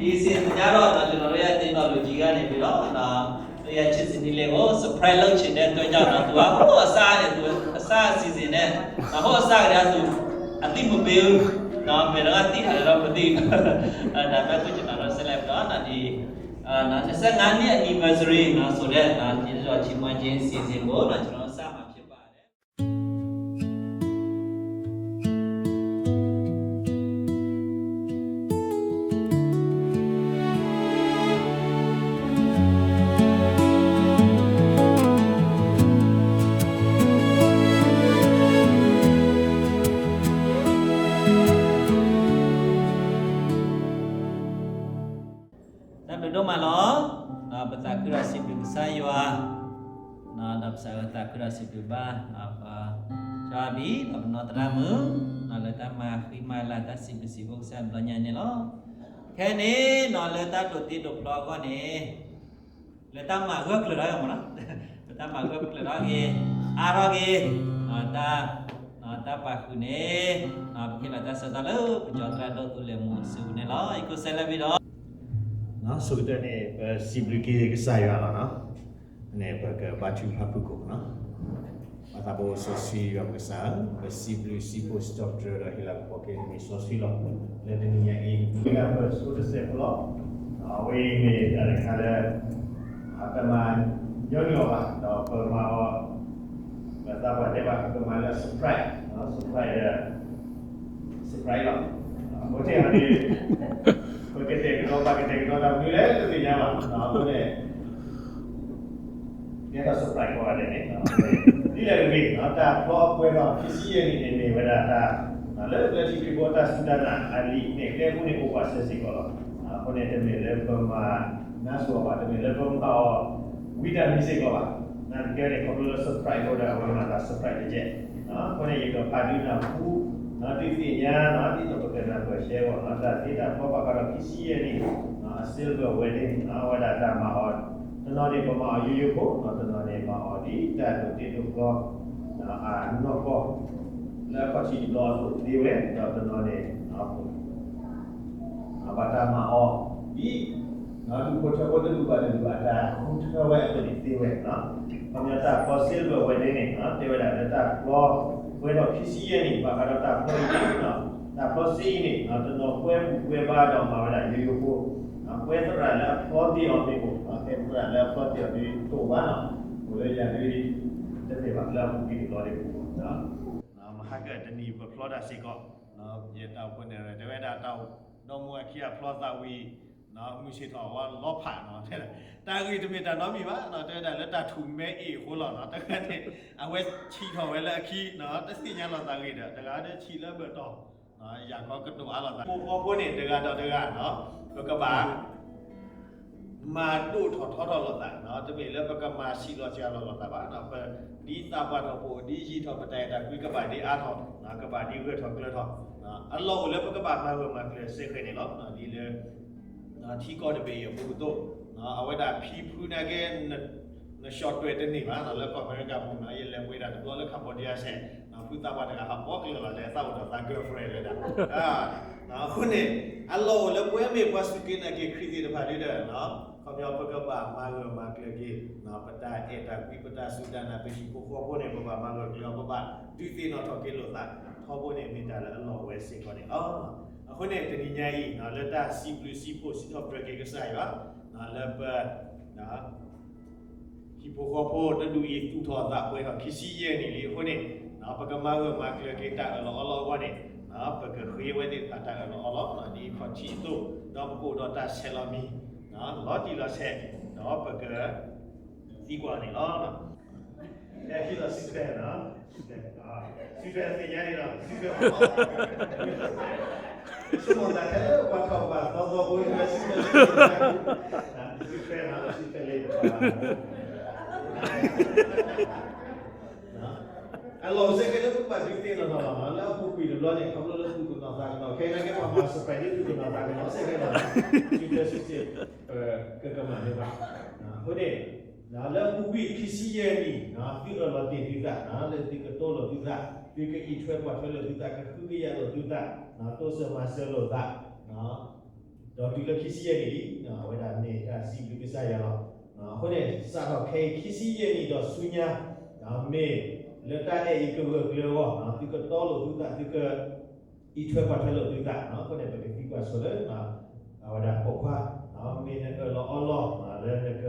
ဒီစံသညါဒီး ကျွန်တော်တို့ရဲ့သင်းတော်လူကြီးကနေပြီးတော့ ဒီ သူ့ရဲ့ချစ်စနီးလေးကို surprise လုပ်ချင်တဲ့အတွက်ကြောင့်တော့ သူကဟိုအစကနေ သူအစအစီအစဉ်နဲ့ ဒီဟိုအစကတည်းကသူအသိမပေးဘူးနော် ဘယ်တော့သိတယ်တော့မသိဘူး အဲဒါပဲသူကျွန်တော်တို့ဆက်လက်ပြီးတော့ဒီအာနော်နှစ်ဆယ့်ငါးနှစ် anniversary နော်ဆိုတဲ့နော်ကျေးဇူးတော်ချီးမွမ်းခြင်းအစီအစဉ်ကိုနော်ကျွန်တော်တို့စမှာဖြစ်ပါတယ် တၢ်ဘျုးဒိၣ်မးလီၤ. ပသးခုဒီးစံးဘျုးကစၢ်ယွၤ, ဒီးပသးခုဒီးစံးဘျုးဘၣ် ပကၠီဘံၣ် ဒီးပနီၢ်သရၣ်မုၣ် လၢတၢ်မၤဃံမၤလၤတၢ်စံးဘျုးစံးဖှိၣ်ကစၢ်ဘျီညါန့ၣ်လီၤ. ခဲန့ၣ် လၢတၢ်ဒိးတ့ဒိးဖျီအဂီၢ်န့ၣ် လၢတၢ်မၤဂၢၢ်ကျၢၤထီၣ်က့ၤမ့ၢ်နီၤ, လၢတၢ်မၤဂၢၢ်ကျၢၤထီၣ်က့ၤ အါထီၣ်က့ၤ တၢ် တၢ်ပာ်ဃုာ်န့ၣ် ပကဟ့ၣ်လီၤတၢ်ဆၢကတီၢ်လၢပကၠီသရၣ်ဒိၣ်သူလ့ၤမူအစုပူၤန့ၣ်လီၤ. ယခိၣ်ဆဲးလၢဘံၣ်ဒီး ဆိကတၢၢ်န့ၣ် ပစံးဘျုးက့ၤကစၢ်ယွၤလီၤ. န့ၣ်ပကဘါထုကဖၣ်ဖုၣ်ကိာ်နီၤ. ပၢ်သးဘိစီဆှံယွၤပကစၢ်, ပစံးဘျုးစံးဖှိၣ်စံးထီၣ်ပတြၢၤဒီးဟ့ၣ်လၤကပီၤက့ၤနမံၤစီဆှံလီၤ. လၢတနံၤညါအံၤ ပကဘါထုကဖၣ်ဖုၣ်ကိာ်တစဲးဖိလီၤ. အဝဲအံၤမ့ၢ်တၢ်တခါလၢ ပမၤညီနုၢ်အီၤဘၣ် ဒီးပမၤအီၤ ပသးပှၢ်တဲဘၣ် ပကမၤလၢ surprise, surprise ဒီး surprise လီၤ. အဃိန့ၣ် ပကတဲာ်ကတီၤ ပကတဲာ်ကတီၤတၢ်မနုၤလဲၣ်တသ့ၣ်ညါဘၣ်. အဃိန့ၣ် ကဲထီၣ် surprise ကိးဂၤဒဲးန့ၣ် ဒ်လဲၣ်တဂ့ၤ တၢ်ဖျီအပှဲၤထီၣ်ခံဆံယဲၢ်နံၣ်န့ၣ်မ့ၢ်ဝဲဒၣ်တၢ် လၢပျဲထံခရံာ်ဖိတၢ်စူၢ်တၢ်နာ်အလံာ်နဲၣ်ကျဲအပူၤန့ၣ် အိၣ်ပာ်စၢၤစ့ၢ်ကီးလီၤ. အဃိန့ၣ် တမ့ၢ်လၢပမၤနါစိၤအီၤဘၣ်, တမ့ၢ်လၢပမၤအီၤဝံတၢ်မံၤစ့ၢ်ကီးဘၣ်. နာ်က့န့ၣ် ခီဖျိလၢ surprise အဃိဒီး အဝဲမၤတၢ် surprise တကဲး. အဃိန့ၣ် ယကဖးဒုးနၢ်ဟူ ဒုးသ့ၣ်ညါ ဒ်သိးပကနၢ်ပၢၢ်ရှဲအဂီၢ် တၢ်သ့တၢ်ဖျီဘၣ်ဃးဒီးခံဆံယဲၢ်နံၣ် အ silver wedding အဝဲဒၣ်တၢ်မၤအီၤ တနီၤန့ၣ် ပမၤအီၤယိယိဖိ, တနီၤန့ၣ် မၤအီၤဒ်တၢ်ဒိးတ့ဒိးဖျီ အနီၢ်ကီၢ် လၢအခီၣ်ထံးတဘျီအသိးသ့ဝဲ, ဒီးတနီၤန့ၣ် ဘၣ်တၢ်မၤအီၤ ဒ် ဒူၣ်ဖိထၢဖိတဒူၣ်ဘၣ်တဒူၣ်အတၢ်ဃုထၢဝဲအသိးန့ၣ်သ့ဝဲ. ခီပညီတၢ်ဖျီ silver wedding န့ၣ် တဲဝဲဒၣ်လၢတၢ်ဖျီ ပှဲၤထီၣ်ခံဆံယဲၢ်နံၣ် ဘၣ်ဃးဒီးတၢ်ဖျီအံၤန့ၣ် တၢ်ဖျီစ့အံၤန့ၣ် တနီၤပှဲၤပူၤပှဲၤဘါဒီးမၤဝဲဒၣ်ယိယိဖိ ပှဲၤသရၣ်လၢအဖျီတ့ၢ်အီၤမ့ၢ်အိၣ်, ပှဲၤသရၣ်လၢအဖျီတ့ၢ်အီၤမ့ၢ်တအိၣ်ဘၣ်နီၤ, အိၣ်လၢယၤဒ် တမ့ၢ်ဘၣ်လၢအပူၤကွံာ်တဘျီဒံးပူၤ မဟါကတနံၤပဖျီတၢ်စ့ၢ်ကီး, ယတၢ်အိၣ်ဖှိၣ်န့ၣ် တဲဝဲဒၣ်တၢ်အိၣ် ဒီမါဝၤခံဂၤဖျီသးဝံၤ မုၢ်ဆ့ၣ်ထီၣ်ဝဲလီၤဖးနီၤ, တၢ်ဂ့ၢ်တမ့ၢ်တၢ်နီတမံၤဘၣ်နီၤ, တဲဝဲဒၣ်လၢတၢ်ထူၣ်မဲအ့ၣ်အဃိလီၤနီၤ, တဂၤန့ၣ် အဝဲဆံးထီၣ်ဝဲလၢအခံနီၤ, တသ့ၣ်ညါလိာ်သးဂ့ၤဒီး တဂၤဒီးဆံးလၢအဘၢၣ်တီၤ ယၤခီကတိၤအါလိာ်သး, ဖိဃီဖိန့ၣ် တဂၤဒီးတဂၤနီၤ, ပကဘၣ် မၤဒိၣ်ထီၣ်ထီထီၣ်လိာ်သးနီၤ, တမ့ၢ်လၢပကမၤဆံးလီၤစှၤလီၤလိာ်သးဘၣ်, ဒ်သးပှၢ်ထီၣ်ပအိၣ် ဒ်ယံာ်ထီၣ်ပတၢ်အဲၣ်တၢ်ကွံ ကဘၣ်ဒ်အါထီၣ်, ကဘၣ်ဒ်ဂၢၢ်ထီၣ်ကျၢၤထီၣ်, အလီၢ်အိၣ်လၢပကဘၣ်မၤဂၢၢ်မၤကျၢၤစ့ၢ်ကီးန့ၣ်လီၤ, ဒ်လၢ ထံကီၢ်တဘ့ၣ်အံၤအပူၤအသိး, အဝဲဒၣ်ဖံဖုနာ်က့ န န short တွဲတန့ၢ်ဘၣ်နီၤ, လၢကီၢ်အမဲရကၤပူၤနီၤ, ယလဲၤပှ့ၤဒၣ်တဘျီလၢ Cambodia စဲး, ဖုသးပှၢ်တဂၤဟးပိာ်ကျၢၤလီၤ လဲၤသးအိၣ်ဒီးသး girlfriend လၢဒၣ်, အဃိန့ၣ် အလီၢ်အိၣ်လၢပဝဲမ့ၢ်ပှၤစူၢ်က့ၤနာ်က့ၤခရံာ်သ့ၣ်တဖၣ်ဒ်ဒီး ခီပညီပကဘၣ်မၤဂၢၢ်မၤကျၢၤက့ၤ ပတၢ်အဲၣ်တၢ်ကွံ ပတၢ်စူၢ်တၢ်နာ် ပဟံၣ်ဖိဃီဖိန့ၣ် ပဘၣ်မၤဂၢၢ်ကျၢၤအီၤ ပဘၣ်ဒုးသ့ၣ်နီၣ်ထီၣ်က့ၤလိာ်သး ထီဘိန့ၣ်မ့ၢ်တၢ်လၢအလီၢ်ဝဲစ့ၢ်ကီးန့ၣ်လီၤ. အဃိန့ၣ် တနံၤညါအံၤ လၢတၢ်စံးဘျုးစံးဖှိၣ်စံးထီၣ်ပတြၢၤက့ၤကစၢ်ယွၤ လၢပ ဟံၣ်ဖိဃီဖိတဒူၣ်အံၤ သူၣ်ထီၣ်သးပှဲၤထီၣ်ခံဆံယဲၢ်နံၣ်လံအဃိန့ၣ် ပကမၤဂၢၢ်မၤကျၢၤက့ၤတၢ်အၢၣ်လီၤအီလီၤအဂီၢ်န့ၣ် ပကဃ့ဝဲသ့ၣ်တဖၣ်တၢ်အၢၣ်လီၤအီလီၤ ဒ်ခီၣ်ထံးအသိး ဒီးပကအိၣ်ဒီးတၢ်ဆဲးလီၤမံၤ လီၤတံၢ်လီၤဆဲး ဒီးပကသံကွၢ်န့ၣ်လီၤ. ဟဲခံလီၤ စံးထွဲနီၤ, စံးထွဲသ့ၣ်ညါန့ၣ်လီၤ စံးထွဲ ဆိကမိၣ်သးထဲလၢပှၤထီၣ်ပှၤသီသီဖိ စံးထွဲ စံးထွဲနီၤ စံးထွဲလၢ အလီၢ်အိၣ်စ့ၢ်ကီးလၢပကဘၣ်ဒုးသ့ၣ်နီၣ်ထီၣ်လီၤ, လၢအပူၤကွံာ်တဘျီန့ၣ် ခီဖျိလၢသူၣ်ကနီၤသးကနီၤ ခဲအံၤနာ်က့ပှၤမၤ surprise ဒ်သူၣ်ကနီၤသးကနီၤစ့ၢ်ကီးလီၤ, စံးထွဲစံးထွဲ ကကမၣ်န့ၣ်ဘၣ်. အဃိန့ၣ် လၢအပူၤကွံာ်ခံဆံယဲၢ်နံၣ် သုအၢၣ်လီၤတ့ၢ်သုသး လၢသုကတိလိာ်သုသး သုကအံးထွဲကွၢ်ထွဲလိာ်သုသး ကဃုကယာ်လိာ်သုသး တိစၢၤမၤစၢၤလိာ်သး တ ဒီးတုၤလၢခံဆံယဲၢ်နံၣ်အံၤ အဝဲဒၣ်မ့ၢ်တၢ်စံးဘျုးကစၢ်ယွၤလီၤ. အဃိန့ၣ် စးထီၣ်ခဲအံၤခံဆံယဲၢ်နံၣ်ဒီးဆူညါ မ့ၢ်လၢတၢ်အဲၣ်အံၤကဂၢၢ်ကျၢၤအဂီၢ် သုကတီလိာ်သုသး သုက အံးထွဲကွၢ်ထွဲလိာ်သုသး အဃိန့ၣ် ပကသံကွၢ်ဆိလၢ အဝဲဒၣ်ပိာ်ခွါ မ့ၢ်နအၢၣ်လီၤအီလီၤ လၢနက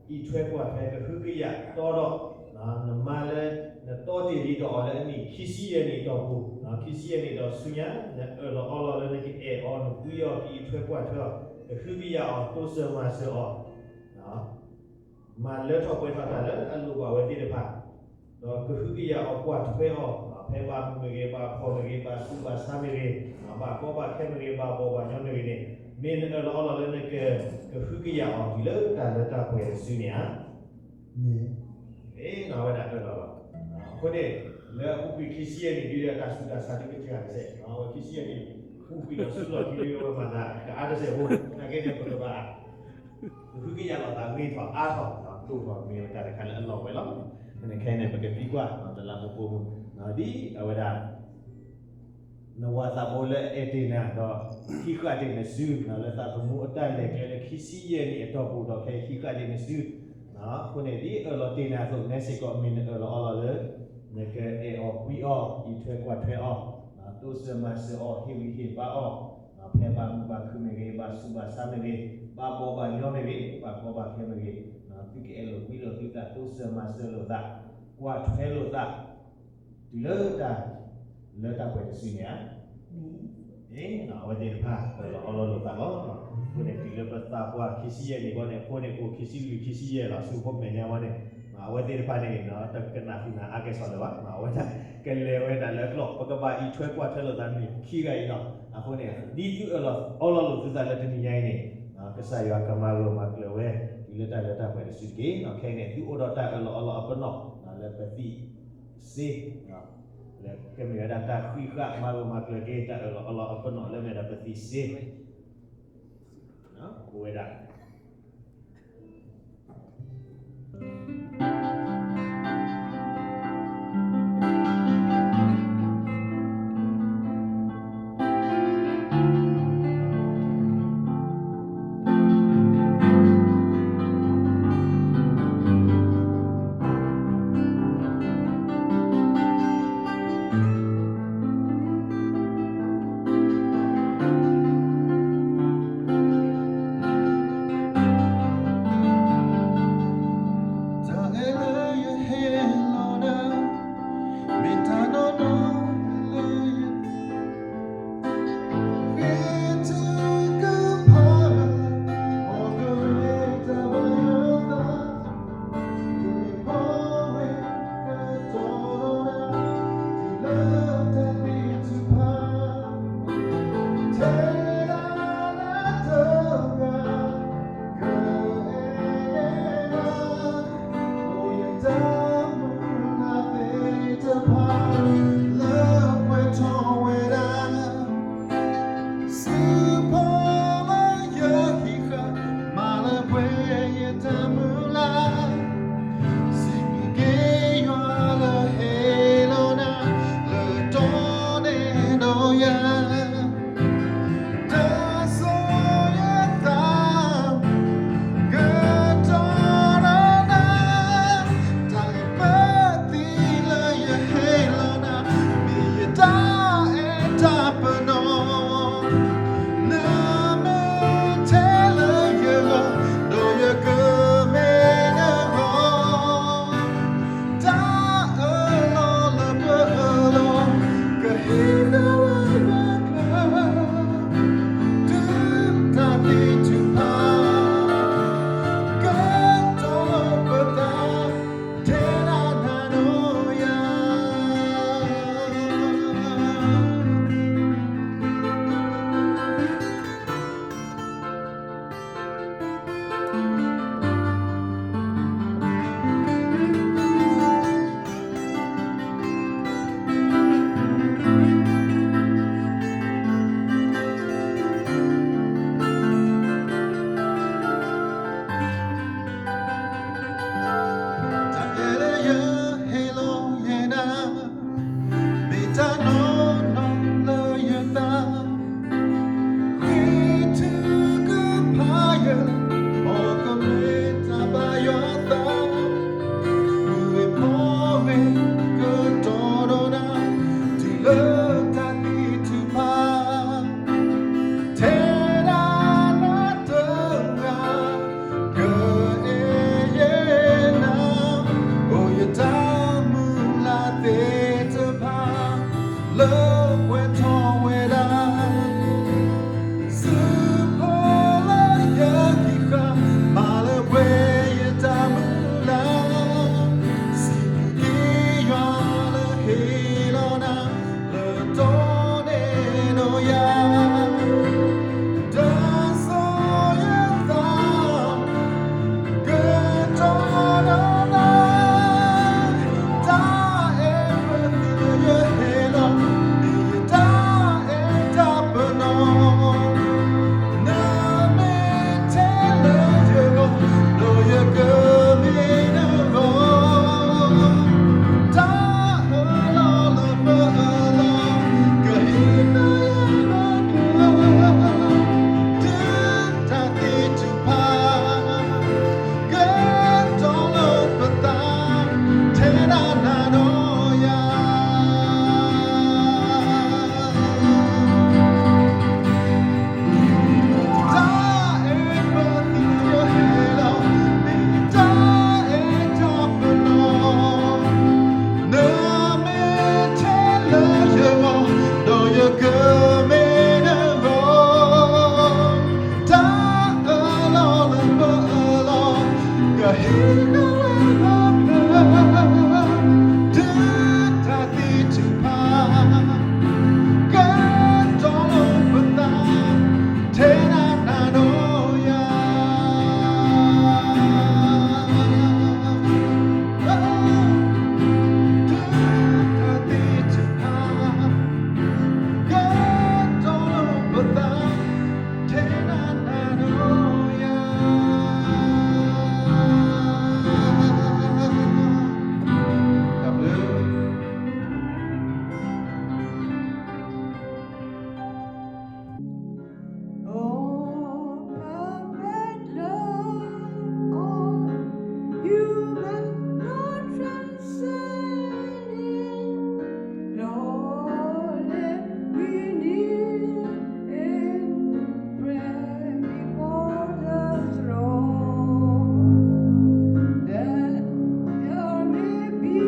အံးထွဲကွၢ်ထွဲကဟုကယာ်တီဒီး နမါလၢ နတီတ့ၢ်လံဒီးအီၤလၢအနံၣ်ခံဆံယဲၢ်နံၣ်အတီၢ်ပူၤ ခံဆံယဲၢ်နံၣ်ဒီးဆူညါ နအၢၣ်လီၤအီလီၤလၢနကအဲၣ်အီၤ နကွံအီၤ ကအံးထွဲကွၢ်ထွဲအီၤ ကဟုကယာ်အီၤ တိစၢၤမၤစၢၤအီၤ မၤလၢထီၣ်ပှဲၤထီၣ်တၢ်လၢအလိၣ်ဘၣ်ဝဲသ့ၣ်တဖၣ် ဒီးကဟုကယာ်အီၤကွၢ်ထွဲအီၤ ဖဲဘၣ်မုာ်မ့ၢ်ဂ့ၤ ဘၣ်ဖှီၣ်မ့ၢ်ဂ့ၤ ဘၣ်ဆူးဘၣ်ဆါမ့ၢ်ဂ့ၤ ဘၣ်ကီဘၣ်ခဲမ့ၢ်ဂ့ၤ ဘၣ်ဘီၣ်ဘၣ်ညီမ့ၢ်ဂ့ၤန့ၣ် မ့ၢ်နအၢၣ်လီၤအီလီၤလၢနက ကဟုကယာ်အီၤတုၤလၢတၢ်လၢတၢ်ပှဲၤတစုန့ၣ်ဧါ. အဝဲဒၣ်အၢၣ်လီၤလီၤ. အဃိန့ၣ် လၢအပူၤကွံာ်ခံဆံယဲၢ်နံၣ်ဒ်ဒီးတၢ်ဆူးတၢ်ဆါဒ်ကစၢ်တစဲး အဝဲခံဆံယဲၢ်နံၣ် ပူၤကွံာ်ဒီးဆူလီၢ်ခံဒ်ဝဲမၤသး ကအါတစဲးဖိ နာ်က့န့ၣ် ပကဘၣ် ကဟုကယာ်လိာ်သးဂ့ၤထီၣ်အါထီၣ် ဒိၣ်ထီၣ်မ့ၢ်ဝဲတၢ်တခါလၢအလီၢ်ဝဲလီၤ. ခဲအံၤန့ၣ် ပကသံကွၢ် တလးမူပိာ်မုၣ် ဒ်အဝဲဒၣ် နဝၤသးဘိလၢအအဲၣ်တ့ၢ်နၤဒီး ဟံးဃာ်တ့ၢ်နစု လၢသးသမူအတၢ်လဲၤကျဲလၢခံဆံယဲၢ်နံၣ်အတီၢ်ပူၤဒီး ဖဲဟံးဃာ်တ့ၢ်နစု အဃိန့ၣ် ဒ်အၢၣ်လီၤတ့ၢ်နၤအသိး နဲစ့ၢ်ကီးမ့ၢ်နအၢၣ်လီၤအီလီၤလၢ နကအဲၣ်အီၤကွံအီၤ အံးထွဲကွၢ်ထွဲအီၤ တိစၢၤမၤစၢၤအီၤ ဟ့ၣ်ဂံၢ်ဟ့ၣ်ဘါအီၤ ဖဲဘၣ်မုာ်ဘၣ်ခုၣ်မ့ၢ်ဂ့ၤ ဘၣ်ဆူးဘၣ်ဆါမ့ၢ်ဂ့ၤ ဘၣ်ဘီၣ်ဘၣ်ညီမ့ၢ်ဂ့ၤ ဘၣ်ကီဘၣ်ခဲမ့ၢ်ဂ့ၤ သုကအဲၣ်လိာ်ကွံလိာ်သုသး တိစၢၤမၤစၢၤလိာ်သး ကွၢ်ထွဲလိာ်သး တုၤလၢတၢ် လၢတၢ်ပှဲၤတစုန့ၣ်ဧါ. အဝဲသ့ၣ်တဖၣ် အၢၣ်လီၤအီလီၤလိာ်သးလီၤ. အဃိန့ၣ် တုၤလၢပသးပှၢ်ခံဆံယဲၢ်နံၣ်ဘီန့ၣ် အဃိန့ၣ် အိၣ်ခံဆံလွံၢ်ခံဆံယဲၢ်လီၤ ဆူဖိမဲာ်ညါဝဲန့ၣ် အဝဲသ့ၣ်တဖၣ်န့ၣ် တကနၣ်ဃုာ်နၤအါကဲၣ်ဆိးလၢၤဘၣ် အဝဲဒၣ် ကလဲၤဝဲဒၣ်လၢကျိာ် ပကဘၣ်အံးထွဲကွၢ်ထွဲလိာ်သးန့ၣ်ခံဂၤအံၤလီၤ. အဃိန့ၣ် ဒ်သုအၢၣ်လီၤအီလီၤလိာ်သုသးလၢတနံၤညါအံၤန့ၣ် ကစၢ်ယွၤကမၤဂၢၢ်မၤကျၢၤဝဲ တုၤလၢတၢ်လၢတၢ်ပှဲၤတစုတက့ၢ်. ခဲအံၤန့ၣ် သုအိၣ်ဒီးတၢ်အၢၣ်လီၤအီလီၤအပနီၣ် လၢပသံးစ့ လၢကမ့ၢ်ဝဲဒၣ်တၢ်ဃံးဃာ်မၤဂၢၢ်မၤကျၢၤက့ၤ တၢ်အၢၣ်လီၤအီလီၤအပနီၣ်လၢမ့ၢ်ဒၣ်ပသံးစ့ အိၣ်ဝဲဒၣ် တၢ်သ့ၣ်တဖၣ် ကတီၤလီၤပသး ထဲနၤနၤဒီးယၤ တၢ်သ့ၣ်တဖၣ် ကတီၤလီၤပသး ထဲနၤနၤဒီးယၤ တၢ်ဘျုး Oh, perfect love, oh, you must not transcend it. Lord, let me kneel and pray before the throne, that there may be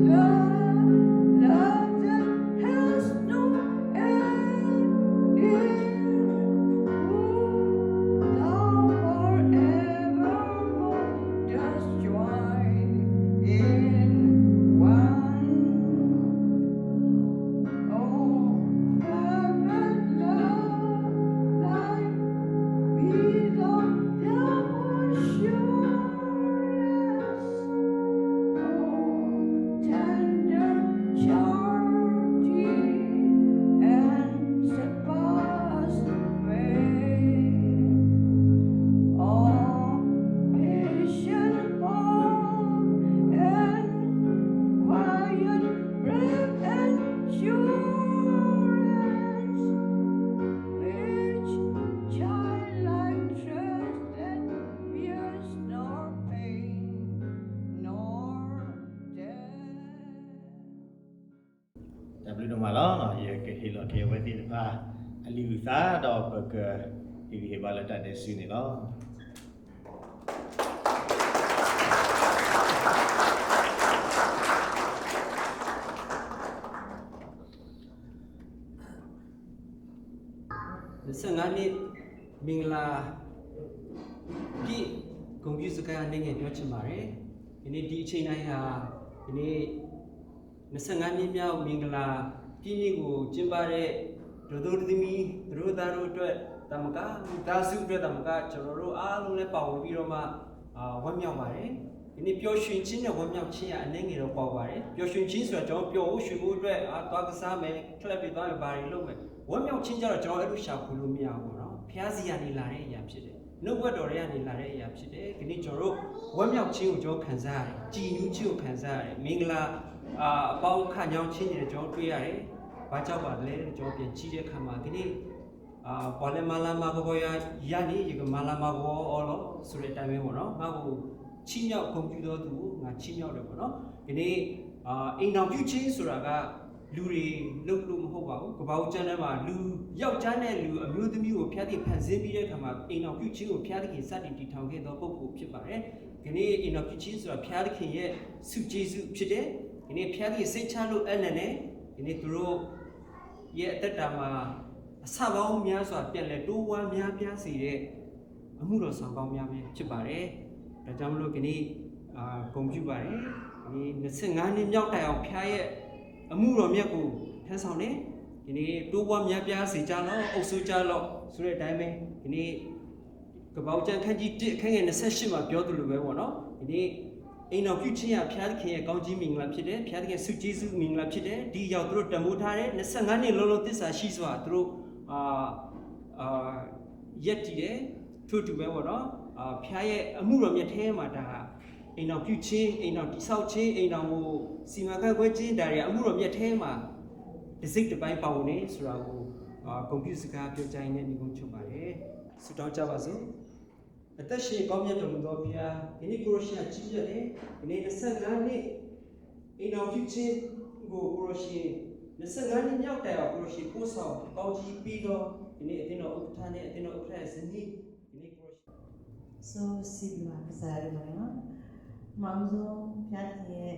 the love that has no end in whom thou forevermore dost join in one. Oh, perfect love, like peace of deep assurance. Oh, tender charity and steadfast faith. Oh, patient hope and quiet brave endurance, which childlike trust that fears nor pain nor death. တၢ်ဘျုးဒိၣ်မးလီၤ. ယကဟ့ၣ်လီၤက့ၤအဝဲသ့ၣ်တဖၣ် အလံာ်အုၣ်သး ဒီးပကဟ့ၣ်ဂံၢ်ဟ့ၣ်ဘါလၢတၢ်ဒဲးစုန့ၣ်လီၤ. နှစ်ဆယ့်ငါးနှစ် မင်္ဂလာပြည့် ဂုဏ်ပြုစကား အနည်းငယ် ပြောချင်ပါတယ်။ ဒီနေ့ ဒီအချိန်တိုင်းဟာ ဒီနေ့ နှစ်ဆယ့်ငါးနှစ်မြောက် မင်္ဂလာပြည့်နေ့ကို ကျင်းပတဲ့ ဒိၣ်ဒိၣ်သမီးသမီး သတို့သၢတို့အတွက်သာမက မိသားစုအတွက်သာမက ကျွန်တော်တို့အားလုံးလည်းပါဝင်ပြီးတော့မှ အာ ဝမ်းမြောက်ပါတယ်။ ဒီနေ့ ပျော်ရွှင်ခြင်းနဲ့ ဝမ်းမြောက်ခြင်းဟာ အနည်းငယ်တော့ ကွာပါတယ်။ ပျော်ရွှင်ခြင်းဆိုတာ ကျွန်တော်တို့ ပျော်ဖို့ရွှင်ဖို့အတွက် အာ သွားကစားမယ်၊ club တွေသွားမယ်၊ ဘာတွေလုပ်မယ်။ ဝမ်းမြောက်ခြင်းကျတော့ ကျွန်တော် အဲ့လိုရှာဖွေလို့မရဘူးပေါ့နော်။ ဘုရားဆီကနေလာတဲ့အရာဖြစ်တယ်။ နှုတ်ကပတ်တော်ထဲကနေလာတဲ့အရာဖြစ်တယ်။ ဒီနေ့ ကျွန်တော်တို့ ဝမ်းမြောက်ခြင်းကို ကျွန်တော် ခံစားရတယ်။ ကြည်နူးခြင်းကို ခံစားရတယ်။ မင်္ဂလာ အာ အပေါင်း ခညောင်းခြင်းတွေလည်း ကျွန်တော် တွေ့ရတယ်။ ဘာကြောင့်ပါလဲလို့ ကျွန်တော် ပြန်ကြည့်တဲ့အခါမှာ ဒီနေ့ အာ ပှၤလၢမၤလၤမၤကပီၤယၤန့ၣ် ယကမၤလၤမၤကပီၤအီၤလီၤ ဆိုတဲ့အတိုင်းပဲပေါ့နော်။ ငါ့ကိုချီးမြှောက်ဂုဏ်ပြုသောသူကို ငါချီးမြှောက်တယ်ပေါ့နော်။ ဒီနေ့ အာ အိမ်ထောင်ပြုခြင်းဆိုတာက လူတွေလုပ်လို့မဟုတ်ပါဘူး။ ကမ္ဘာဦးကျမ်းထဲမှာ လူယောက်ျားနဲ့လူအမျိုးသမီးကို ဘုရားသခင်ဖန်ဆင်းပြီးတဲ့အခါမှာ အိမ်ထောင်ပြုခြင်းကို ဘုရားသခင်စတင်တည်ထောင်ခဲ့သောပုဂ္ဂိုလ်ဖြစ်ပါတယ်။ ဒီနေ့ အိမ်ထောင်ပြုခြင်းဆိုတာ ဘုရားသခင်ရဲ့ဆုကျေးဇူးဖြစ်တယ်။ ဒီနေ့ ဘုရားသခင်စိတ်ချလို့ အဲ့နဲ့ ဒီနေ့ သူတို့ ရဲ့အသက်တာမှာ အဆပေါင်းများစွာ ပြန်လည်တိုးပွားများပြားစေတဲ့ အမှုတော်ဆောင်ကောင်းများပဲဖြစ်ပါတယ်။ ဒါကြောင့်မလို့ ဒီနေ့ အာ ဂုဏ်ပြုပါတယ်။ ဒီနေ့ နှစ်ဆယ့်ငါးနှစ်မြောက်တိုင်အောင် ဘုရားရဲ့အမှုတော်မြတ်ကို ထမ်းဆောင်တယ်။ ဒီနေ့ တိုးပွားများပြားစေကြလော့၊ အုပ်စိုးကြလော့ ဆိုတဲ့အတိုင်းပဲ ဒီနေ့ ကပ္ပဦးကျမ်း အခန်းကြီးတစ် အခန်းငယ် နှစ်ဆယ့်ရှစ် မှာ ပြောသလိုပဲပေါ့နော်။ ဒီနေ့ အိမ်ထောင်ပြုခြင်းဟာ ဘုရားသခင်ရဲ့ ကောင်းကြီးမင်္ဂလာဖြစ်တယ်။ ဘုရားသခင် ဆုကျေးဇူးမင်္ဂလာဖြစ်တယ်။ ဒီအရာကို သူတို့ တန်ဖိုးထားတယ်။ နှစ်ဆယ့်ငါးနှစ် လုံးလုံး သစ္စာရှိစွာ သူတို့ အာ အာ ရပ်တည်တယ်။ ထို့တူပဲပေါ့နော်။ အာ ဘုရားရဲ့ အမှုတော်မြတ်ထဲမှာ ဒါ အိမ်ထောင်ပြုခြင်း၊ အိမ်ထောင်တည်ဆောက်ခြင်း၊ အိမ်ထောင်ကို စီမံခန့်ခွဲခြင်း ဒါတွေ အမှုတော်မြတ်ထဲမှာ တစိတ်တပိုင်း ပါဝင်နေဆိုတာကို အာ ဂုဏ်ပြုစကား ပြောကြားရင်းနဲ့ နိဂုံးချုပ်ပါတယ်။ ဆုတောင်းကြပါစို့။ အသက်ရှင်ကောင်းမြတ်တော်မူသောဘုရား၊ ယနေ့ ကိုယ်တော်ရှင် ချီးမြှောက်တယ်။ ယနေ့ နှစ်ဆယ့်ငါးနှစ် အိမ်ထောင်ပြုခြင်းကို ကိုယ်တော်ရှင် နှစ်ဆယ့်ငါးနှစ်မြောက်တိုင်အောင် ကိုယ်တော်ရှင် ပို့ဆောင်ကောင်းကြီးပေးသော ယနေ့ အသင်းတော်ဥက္ကဋ္ဌနဲ့ အသင်းတော်ဥက္ကဋ္ဌရဲ့ဇနီး၊ ယနေ့ ကိုယ်တော်ရှင် ဆိုးစည်းပြီးမှ ကစၢ်ယွၤတို့ပါနော်။ မအောင်ဆုံး ဘုရားသခင်ရဲ့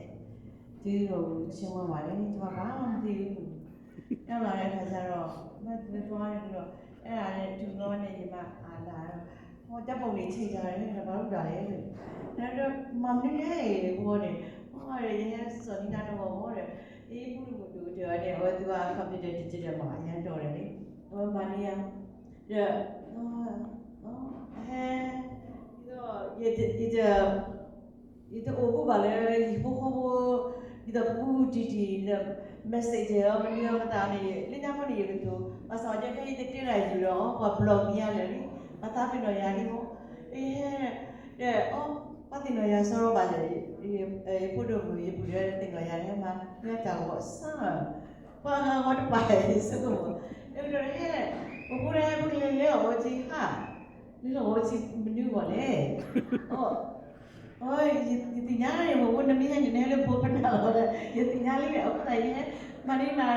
ကျေးဇူးတော်ကို ချီးမွမ်းပါတယ်။ ကျွန်မ ဘာမှမသိဘူး။ ရောက်လာတဲ့အခါကျတော့ မသူသွားတယ်ပြီးတော့ အဲ့ဒါနဲ့ တူလောနဲ့ညီမ အာ လာတော့ ဓာတ်ပုံတွေ ချိန်ထားတယ် ဘာလုပ်တာလဲလို့ မမနုၤလဲဝီန့ၣ် ဟောတယ် ယဟဲစော်နီၢ်တၢ်တဝီဝီဒီး အ့ ပူတမုာ်တူတၢ်ဒီး အဝဲသူက computer digital မး အရမ်းတော်တယ်လေ အဝဲမၤန့ၢ်ယၤ ဒီး ဟဲ ဒီး ယတ ယတ ယတအိၣ်ဘူးဘၣ်လၢ ယဖိဃီဖိ ဒ်သိးပူတံၢ်တံၢ်ဒီး messenger အီၤ မနုၤအီၤမတၤန့ၣ် လၢညါမ့ၢ်န့ၣ် ယကတိၤ ဘၣ်ဆၣ်ကဲဖဲယတတဲတၢ်ယုာ်ဒီး ပှၤ block မံယၤလၢာ်လံ ပှၤသးပ့ၤနီၣ်ယၤလံမ့ၢ် ယဟဲ ဒီး အီ ပှၤသ့ၣ်နီၣ်ယၤစီရီဘၣ်လၢာ် ယဖိဒိၣ်မုၣ် ယပုၢ်ဒီးသ့ၣ်နီၣ်ယၤ ဟဲမၤလၢတၢ်ဂီၤစၢ် ပှၤဂၤဂီၤတပာ်ယဆိကမိၣ် အဲၣ်ဒိးဟဲ ပဖိဒၣ်ဟဲ ပကလဲၤလဲၤအီၣ်ဝဲက့ၤဟါ လဲၤလီၤဝဲက့ၤမနုၤဂီၢ်လဲၣ် အီ အီ ယသ့ၣ်ညါန့ၣ် ပဖိနမ့ၢ်ဟဲန့ၣ် နဟဲလၢဘိပနၢ်လီၤဒီး ယသ့ၣ်ညါလံန့ၣ် အဃိသတးယဟဲ မၤန့ၢ်နၤ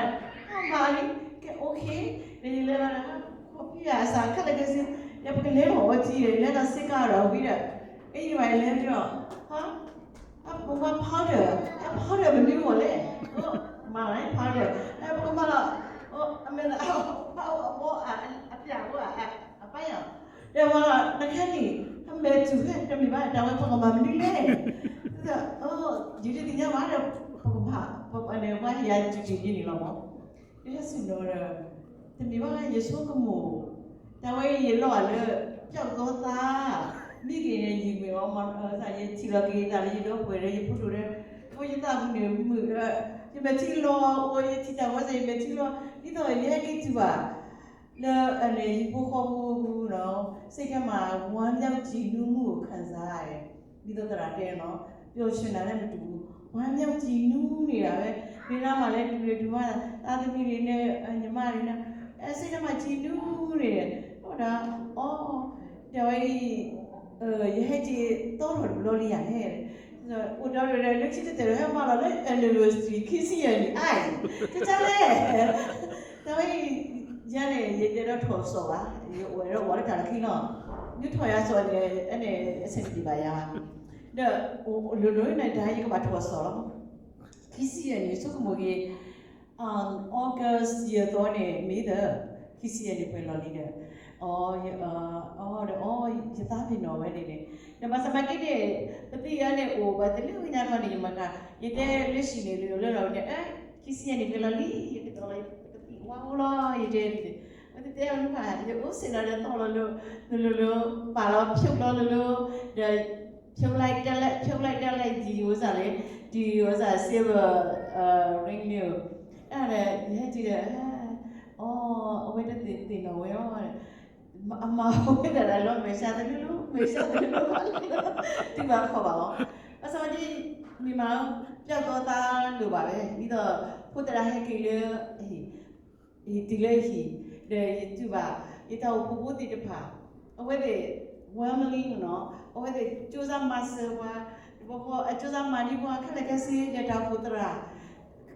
ဟါမၤလံ ကဲ okay ဒီးယလဲၤလီၤဒီး ဟါ ခီဖံယၤအစး ခဲလၢာ်ခဲဆ့ ဒီးပကလဲၤလီၤဝဲက့ၤဒီး လဲၤဒီးစ့ကၤဒီးဝံၤဒီး အံၤဝဲလဲၤဒီး ဟါ အပကမၤ powder အ powder မနုၤဂီၢ်လဲၣ် မၤလီၤ powder အပကမၤလီၤ အမဲာ် အဘီ အပျၢ်အိၣ် အပၢ်ယၤ တဲဝဲလီၤ နခဲန့ၣ် အမဲာ်တူၢ်ဖဲတမ့ၢ်ဘၣ် တၢ်ဝဲပကမၤမနုၤလဲၣ် ယတသ့ၣ်ညါဘၣ်ဒီး ပကမၤ ပကမၤန့ၣ် ပှၤယၤတူၢ်တံၢ်ဒ်န့ၣ်လီၤမး ယဟဲဆ့ၣ်နီၤဒီး တမ့ၢ်ဘၣ်ယဆိကမိၣ် တၢ်ဝဲအံၤယလီၤလၢ ပျောက်သောသား မ့ၢ်ဂ့ၤန့ၣ် ယံာ်မ့ၢ်အီၤ ယထံၣ်လီၤက့ၤသးလၢယဒီပုၢ်ဝဲၢ်ဒီး ယဖိဒိၣ်ဒီး အဃိယသးပူၤန့ၣ်မုာ်ဒီး ယမဲာ်ထံလီၤ အဃိယထံၣ်တၢ်ဝဲစ့ၢ် ယမဲာ်ထံလီၤ ဒ်သိးယဟဲက့ၤတုၤဘၣ် လၢအန့ၣ် ယဖိဃီဖိပူၤနီၤ စိတ်ထဲမှာ ဝမ်းမြောက်ကြည်နူးမှုကိုခံစားရတယ် ဒ်သိးသရၣ်တဲနီၤ ပျော်ရွှင်တာနဲ့မတူဘူး ဝမ်းမြောက်ကြည်နူးနေတာပဲ မ့ၢ်လၢမၤလဲၤတုၤလဲၤတုၤမး သားသမီးတွေနဲ့ ညီမတွေနဲ့ စိတ်ထဲမှာကြည်နူးနေတယ် ဟုတ်တာ အော် တၢ်ဝဲအံၤ ယဟဲက့ၤသီထီၣ်တဘျီလံယၤန့ၣ် အိၣ်ဒီးလၢခံကတၢၢ်ဟဲမၤလီၤလၢ anniversary ခံဆံယဲၢ်နံၣ် အိုင် တၢ်လဲၣ် တၢ်ဝဲအံၤ ယၤန့ၣ် ယတဲဒီးထီၣ်စီၣ်ဘၣ် ယအိၣ်ဝဲဒီးဝီၤလၢတၢ်လၢခံလီၤ ဒုးထီၣ်ယၤစီၣ်န့ၣ် အန့ၣ် အဆင်မပြေပါယၤ ဒီး လိၤလိၤန့ၣ် တၢ်ဟဲယကဘၣ်ထီၣ်စီၣ်လီၤ ခံဆံယဲၢ်နံၣ် ဆိကမိၣ်က့ၤ August ယဲၢ်သီန့ၣ် မ့ၢ်ဒီး ခံဆံယဲၢ်နံၣ်ပှဲၤလီၤလံဒီး အီ အီဒီး အီ ယသးပ့ၤနီၣ်ဝဲန့ၣ်န့ၣ် ဒီးဘၣ်ဆၣ်သနာ်က့န့ၣ် ပသံၣ်အီၤန့ၣ် အိၣ်ဘၣ်တလၢညါခီန့ၣ် ယမၤကၤ ယတဲလၢဟံၣ်န့ၣ် လၢလီၤန့ၣ် အ ခံဆံယဲၢ်နံၣ်ပှဲၤလီၤလံ ယကတီၢ်လီၤ ပသံၣ်ဝါအိၣ်လီၤ ယတဲန့ၣ် ပသံၣ်တဲအီၤလၢ ယအိၣ်စ့ၢ်ဒီးသီလီၤလၢ လိၤလိၤလိၤ ပာ်လီၤဖြုတ်လီၤလိၤလိၤ ဒီး ဖြုတ်လိုက် တက်လိုက် ဖြုတ်လိုက် တက်လိုက် ဒ်ဝဲစ့ၢ်လၢ ဒ်ဝဲစ့ၢ် silver ring န့ၣ် အဲၣ်ဒိး ယဟဲတုၤဒီး အီ အဝဲတသ့ၣ်နီၣ်ဝဲအီၤ အမၤဝဲဒၣ်လီၤ မဲာ်ဆှးတလၢလိၤ မဲာ်ဆှးတလၢလိၤ တုၤဘၣ်ခီၣ်ဘၣ်အီၤ ဘၣ်ဆၣ်ဝဲဒ် မ့ၢ်မၤ ပျောက်သောသား လိၤဘၣ်ဝဲ ဒ်သိး ဖိသရၣ်ဟဲက့ၤလၢ ယတုၤလၢဟံၣ် ဒီးယတုၤဘၣ် ယတၢ်အိၣ်ဖှိၣ်ဖိသ့ၣ်တဖၣ် အဝဲသ့ၣ် warmly နီၤ အဝဲသ့ၣ် ကြိုးစားမၤစၢၤပှၤ တဘျီဃီ အကြိုးစားမၤန့ၢ်ပှၤခဲလၢာ်ခဲဆ့ ဒီးတၢ်အိၣ်ဖှိၣ်သရၣ် ခဲလၢာ်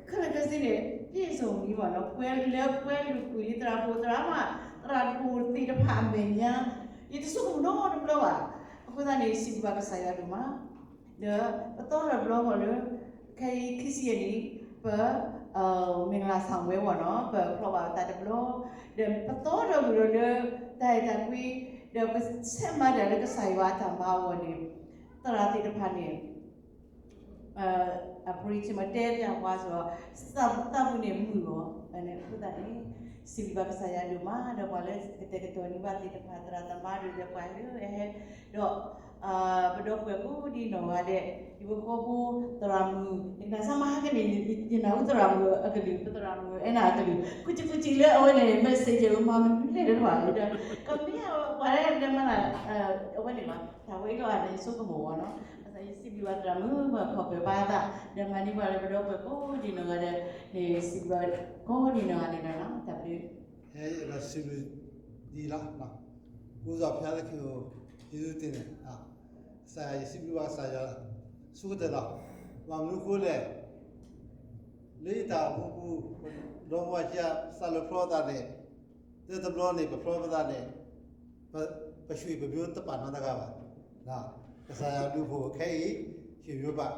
ခဲဆ့န့ၣ် ပြည့်စုံလံဘၣ်နီၤ ပှဲၤလၢပှဲၤလုာ်ကွံာ်လံ သရၣ်ဖှိၣ်သရၣ်မုၣ် သရၣ်ဖှိၣ်သ့ၣ်တဖၣ်အမဲာ်ညါ ယတဆိကမိၣ်နီတဘျီဘၣ် အဃိသတးန့ၣ် စံးဘျုးဘၣ်ကစၢ်ယွၤဒိၣ်မး ဒီးပသီထီၣ်တဘျီဃီလၢ ခဲအံၤခံဆံယဲၢ်နံၣ် ပ မင်္ဂလာဆောင်ပွဲ ဝဲနီၤ ပဖျီဘၣ်အသးတဘျီ ဒီးပသီထီၣ်ဝံၤဒီးလၢ တၢ်အဲၣ်တၢ်ကွံ ဒီးပဆဲးမၤတၢ်လၢကစၢ်ယွၤအတၢ်မၤအဂီၢ်န့ၣ် သရၣ်သ့ၣ်တဖၣ်န့ၣ် အပရံၣ်ဆၢၣ်မၤတဲပၠးပှၤစ့ၢ်ကီး သးပူၤန့ၣ်မုာ်ဂီၤ အဃိသတးန့ၣ် စံးဘျုးဘၣ်ကစၢ်ယွၤဒိၣ်မး ဒီးပှၤလၢကတဲာ်ကတီၤန့ၢ်ဘၣ်သ့ၣ်တဖၣ် သရၣ်သမါဒိၣ်ဒီးပှၤလၢအဟဲ ဒီး ပဒီပုၢ်ဝဲၢ်ကိးဒံနီၢ်ဂၤဒဲး ယဖိဃီဖိသရၣ်မုၣ် ယကနၣ်စၢ်မၤဟဲက့ၤန့ၣ် ယနၢ်ဟူသရၣ်မုၣ်အကလုၢ် ပသရၣ်မုၣ်အဲၣ်နၤအကလုၢ် ကူစံကူစံလၢအဝဲန့ၣ် messenger မၤမနုၤလဲၣ်တဖၣ်ဒီး ကမ့ၢ်ပှၤလၢလဲၤမၤလၢ အဝဲန့ၣ်လီၤ တၢ်ဝဲအံၤလီၤ ယဆိကမိၣ်ဝဲနီၤ ဘၣ်ဆၣ်ယစံးဘျုးဘၣ်သရၣ်မုၣ် မၤခီၣ်ပၢၤဘၣ်သး ဒီးမၤန့ၢ်ပှၤလၢပဒီပုၢ်ဝဲၢ်ကိးဒံနီၢ်ဂၤဒဲးန့ၣ် စံးဘျုးဘၣ်ကိးဒံနီၢ်ဂၤဒဲးနီၤ တၢ်ဘျုး ဟဲဒီးစံးဘျုးဒ်အံၤလီၤ. ပူဇော်ဘုရားသခင်ကို ကျေးဇူးတင်တယ်. ကစၢ်ယွၤ ယစံးဘျုးဘၣ်ကစၢ်ယွၤ ဆိကတၢၢ်လီၤ. ဘၣ်မနုၤအဃိလဲၣ်, လၢယတၢ်အိၣ်မူပူၤ ဒီမါဝၤခံဂၤ စးလၢဖျီသးန့ၣ် တဘျီန့ၣ် ပဖျီပသးန့ၣ် ပ ပရွှေပမျိုးတပာ်နီတဂၤဘၣ်. ကစၢ်ယွၤဘျုးဖှိၣ်ခဲအံၤ ရွှေမျိုးဘၣ်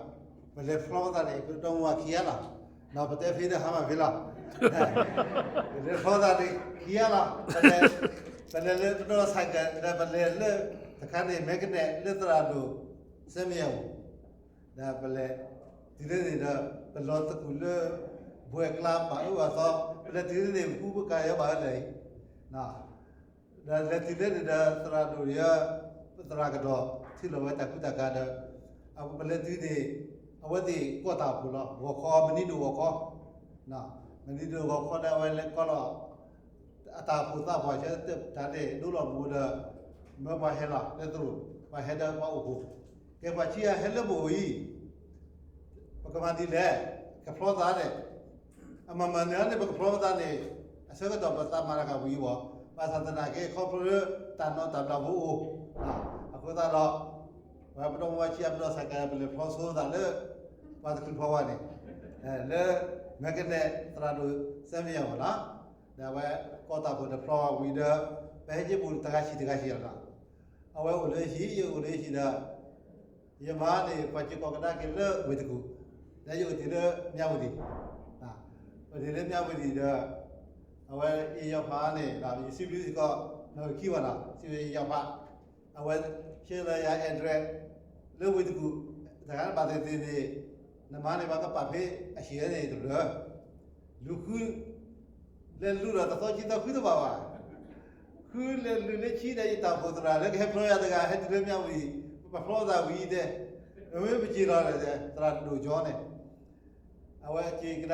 ပလဲၤဖျီပသးန့ၣ် ပဒီမါဝၤခံဂၤလီၤ. ပတဲဖဲဒီးဟါမၢ်ဖဲလီၤ. ပလဲၤဖျီသးန့ၣ်ခံဂၤလီၤ. ပလဲၤ ပလဲၤလၢပဒီး cycle ဒီးပလဲၤလၢ တခါန့ၣ် မဲကနဲၣ်လၢသရၣ်ဒိၣ် စဲမယၤပူၤ, ဒီးပလဲၤတုၤလၢန့ၣ်ဒီး ပလီၤသကူၣ်လၢ ဘှဲၣ်ကျါပာ်အၢပာ်သီ, ပလဲၤတုၤလၢန့ၣ် ပကူပကၤယီဘၣ်လၢာ်အံၤ ဒီးလဲၤတုၤလၢန့ၣ်ဒီး သရၣ်ဒိၣ်ယဲ ပသရၣ်ကဒီး ထံၣ်လိာ်ဝဲတၢ်ကူတၢ်ကၤဒီး ပလဲၤတုၤန့ၣ် အဝဲသ့ၣ်ကိးတၢ်အိၣ်ဖှိၣ်လီၤ. ဂီၤခီ မနံၤဒိၣ်ဂီၤခီ, မနံၤဒိၣ်ဂီၤခီဒီး အဝဲလဲၤကိးလီၤ အတၢ်အိၣ်ဖှိၣ်သးပှၢ်ဆၢ တၢ်ဒိလီၤမူဒီး မၢပှၤဟဲလီၤလၢသရိာ်, ပှၤဟဲဒီးပှၤအိၣ်ဖှိၣ်, ကဲပှၤခံဂၤဟဲလၢပအိၣ်အံၤ ပကမၤဒ်လဲၣ်, ကဖျီသးန့ၣ် အမၤမၤန့ၣ်န့ၣ် ပကဖျီသးန့ၣ် အဆၢကတီၢ်ပသးမၤတၢ်ကဝံၤဝီၤ, ဘၣ်ဆၣ်သနာ်က့ ခီဖျိလၢတၢ်နီၢ်တၢ်ဘျၣ်ဖိအိၣ်, အဃိသတးဒီး ပဝဲပဒီမါဝၤဆံးအပဒီ cycle ပလဲၤဖျီဆိသးလၢ ပှၤတချုးဖျီဝဲန့ၣ် လၢမဲကနဲၣ်သရၣ်ဒိၣ်စဲမယၤပူၤလီၤ. ဒီးအဝဲကိးတၢ်အိၣ်ဖှိၣ်တဖျီဝံၤဒီး ပဟဲက့ၤပူၤတဂၤဆံးတဂၤဆံးလီၤ. အဝဲအိၣ်လၢဟံၣ် ယအိၣ်လၢဟံၣ်ဒီး ယမါန့ၣ် ပှၤစ့ၢ်ကီးကဒါက့ၤလၢဝ့ၢ်တကူၣ်, ဒီးယအိၣ်တ့ၢ်လၢမၠးဝတံၣ်, အိၣ်တ့ၢ်လၢမၠးဝတံၣ်ဒီး အဝဲအံၤယီၤဖးန့ၣ် ယစံးဘျုးစ့ၢ်ကီး နီၢ်ခံဝဲနီၤ စံးဘျုးယီၤဖး, အဝဲဆှၢလီၤယၤ address လၢဝ့ၢ်တကူၣ်, တဂၤဘၣ်သ့ၣ်သ့ၣ်န့ၣ် နမါန့ၣ် ပှၤကပာ်ဖဲအဟံၣ်န့ၣ်တဖျၢၣ်, လူၤဃု လဲၤလူၤဒီးတသီခံသီဃုတဘၣ်ဘၣ်, ဃုလဲၤလူၤလၢခံဒီး ယတၢ်အိၣ်ဖှိၣ်သရၣ်လၢကဟဲဖျီယၤတဂၤ ဟဲတုၤလၢမၠးဝတံၣ်, ပဖျီသးဝံၤဒီး မ့ၢ်ပက့ၤလီၤဒီး သရၣ်ဒိၣ်ကၠီန့ၣ် အဝဲက့ၤကဒါက့ၤဒီး လၢခံယဃုက့ၤတဲ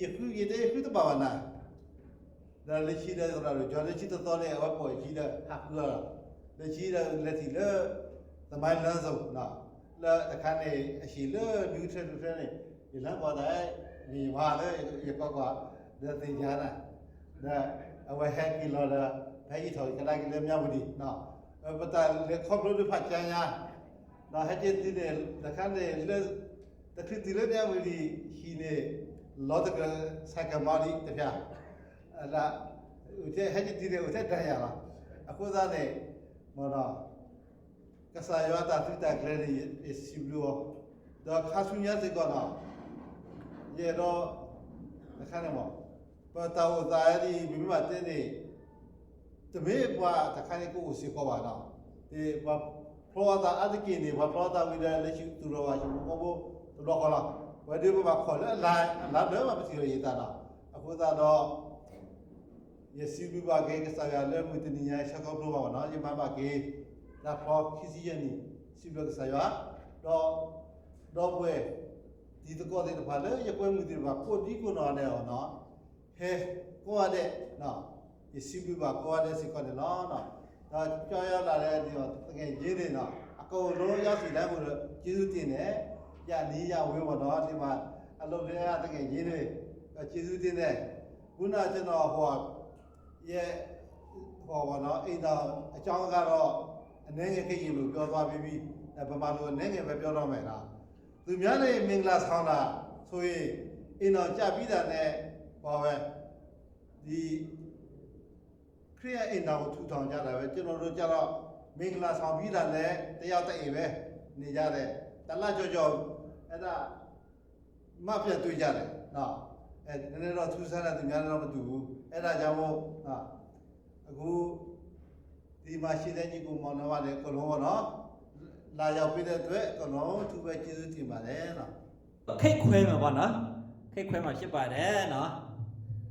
ယဃုတဘၣ်ဘၣ်နၤ, ဒီးလၢခံဒီးသရၣ်ဒိၣ်ကၠီ လၢခံတသီန့ၣ် အဝဲပိာ်အခံဒီးဟးဃုအီၤလီၤ. လၢခံဒီးလဲၤထံၣ်လၢ သမိုင်းလမ်းစုံ လၢတခါန့ၣ် အဟံၣ်လၢဒုးထွဲဒုးထွဲန့ၣ် ယလၢပှၤတၢ် ယမါလၢယကီၢ်ကွၢ် ဒီးသ့ၣ်ညါနၤ, ဒီးအဝဲဟဲက့ၤလီၤဒီး ဟဲက့ၤထီၣ်ကဒါက့ၤလၢမၠးဝတံၣ်, ပတၢ်လဲၤခီဖျိဒုးဖးကၠါညါ, ဒီးဟဲက့ၤတုၤန့ၣ် တခါန့ၣ် လၢ တချုးတုၤလၢမၠးဝတံၣ်ဟံၣ်န့ၣ် လီၤတကြၢး ဆိုင်ကယ်မောင်း ဒံးတဖၣ်, ဟဲက့ၤတုၤန့ၣ် အိၣ်ထဲဒၣ်ယၤလီၤ. အဃိသတးန့ၣ် ကစၢ်ယွၤတၢ်သုးတၢ်ကျဲၤန့ၣ် ယစံးဘျုးအီၤ, ဒီးခါဆူညါစ့ၢ်ကီးနီၤ, ယအဲၣ်ဒိး တခါန့ၣ်မး ပတၢ်အိၣ်သးဒ်အံၤ ပမ့ၢ်ဘၣ်တဲန့ၣ် တမ့ၢ်ပှၤတခါန့ၣ်ကအိၣ်စ့ၢ်ကီးဘၣ်နီၤ, ပှၤဖျီသးအါတက့ၢ်န့ၣ် ပှၤဖျီသးဝံၤဒီး လၢဆူသူၣ်ထီၣ်ဘၣ်ဆူမူကီၢ်ဖိတဘျီဃီလီၤ. ပဝဲဒၣ်ပဘၣ်ခိးလၢအလါဘျၢဘၣ် ပထံၣ်လီၤယသးနီၤ, အဃိသတးဒီး ယစံးဘျုးဘၣ်က့ၤကစၢ်ယွၤလၢမုၢ်တနံၤညါအံၤ ဆၢခီဖျိဘၣ်ဘၣ်နီၤ, ယမၤဘၣ်က့ၤ တၢ်ဖျီခံဆံယဲၢ်နံၣ် စံးဘျုးကစၢ်ယွၤ, ဒီး ဒီပုၢ်ဝဲၢ် တံၤသကိးသ့ၣ်တဖၣ်လၢယကွဲမုာ်သ့ၣ်တဖၣ် ကိးဒံကိးနီၢ်ဂၤဒဲးအီၤနီၤ, ဟဲကိးဂၤဒဲး, ယစံးဘျုးဘၣ်ကိးဂၤဒဲးစ့ၢ်ကီးန့ၣ်လီၤ. ဒီးကၠီယီၤလၢ်လၢ သကဲၣ်က့န့ၣ်နီၤ အကအိၣ်လၢယါစံၣ်လၢအပူၤဒီး က့ၤဆူတ့ၢ်န့ၣ် ယနံၤယဝ့ၤဝီၤနီၤ ဒ်မးအလီၢ်ဖဲအသကဲၣ်က့န့ၣ် က့ၤဆူတ့ၢ်န့ၣ် ဘူးနၤကနီၤဟီၣ် ယဲ ဟီၣ်ဝီၤနီၤ အိမ်ထောင်အကြောင်းကတော့ အနည်းငယ်ကရင်လိုပြောသွားပြီးပြီ, ဗမာလိုအနည်းငယ်ပဲပြောတော့မယ်နော်. သူများနဲ့မင်္ဂလာဆောင်တာဆိုရင် အိမ်ထောင်ကျပြီးတာနဲ့ ဟိုဝဲ ဒီ ခရစ်ယာန်အိမ်ထောင်ကိုထူထောင်ကြတာပဲ, ကျွန်တော်တို့ကျတော့ မင်္ဂလာဆောင်ပြီးတာနဲ့ တယောက်တစ်အိမ်ပဲနေကြတယ်, တစ်လကျော်ကျော် အဲ့ဒါ မှပြန်တွေ့ကြတယ်နော်. အဲ နည်းနည်းတော့ထူးဆန်းတဲ့သူများနဲ့တော့မတူဘူး, အဲ့ဒါကြောင့်မို့နော် အခုဒီမှာရှိတဲ့ညီအစ်ကိုမောင်နှမတွေအကုန်လုံးပေါ့နော် လာရောက်ပေးတဲ့အတွက်အကုန်လုံးထူးပဲကျေးဇူးတင်ပါတယ်နော်. ခိၣ်ခွဲမှာပေါ့နော်, ခိၣ်ခွဲမှာဖြစ်ပါတယ်နော်.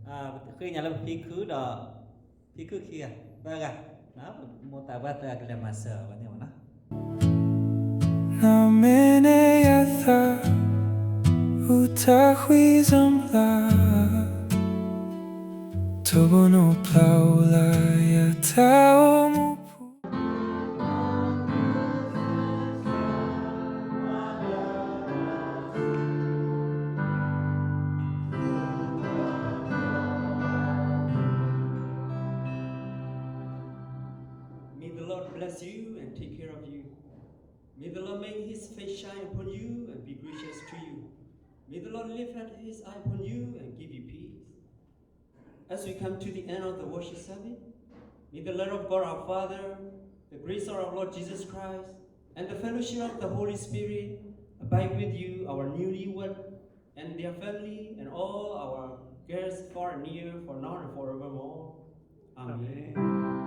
အာ ဃ့ညာလၢဖံခုဒီး ဖံခုခံဂၤ သၢဂၤ, မိၢ်သးပှၢ်သၢဂၤကလဲၤမၤစၢၤဝဲန့ၣ်ပေါ့နော်. နမ့ၢ်န့ၢ်ယသး အူထၢဃံစၢမ်လၢ ထိၣ်ဘိနိၣ်ဖျါအိၣ်လၢယထးအိၣ်မူပူၤ May the Lord bless you and take care of you. May the Lord make his face shine upon you and be gracious to you. May the Lord lift up his eye upon you and give you peace. As we come to the end of the worship service, may the love of God our Father, the grace of our Lord Jesus Christ, and the fellowship of the Holy Spirit abide with you, our newlywed, and their family, and all our guests far and near, for now and forevermore. အၤမ့ၣ်.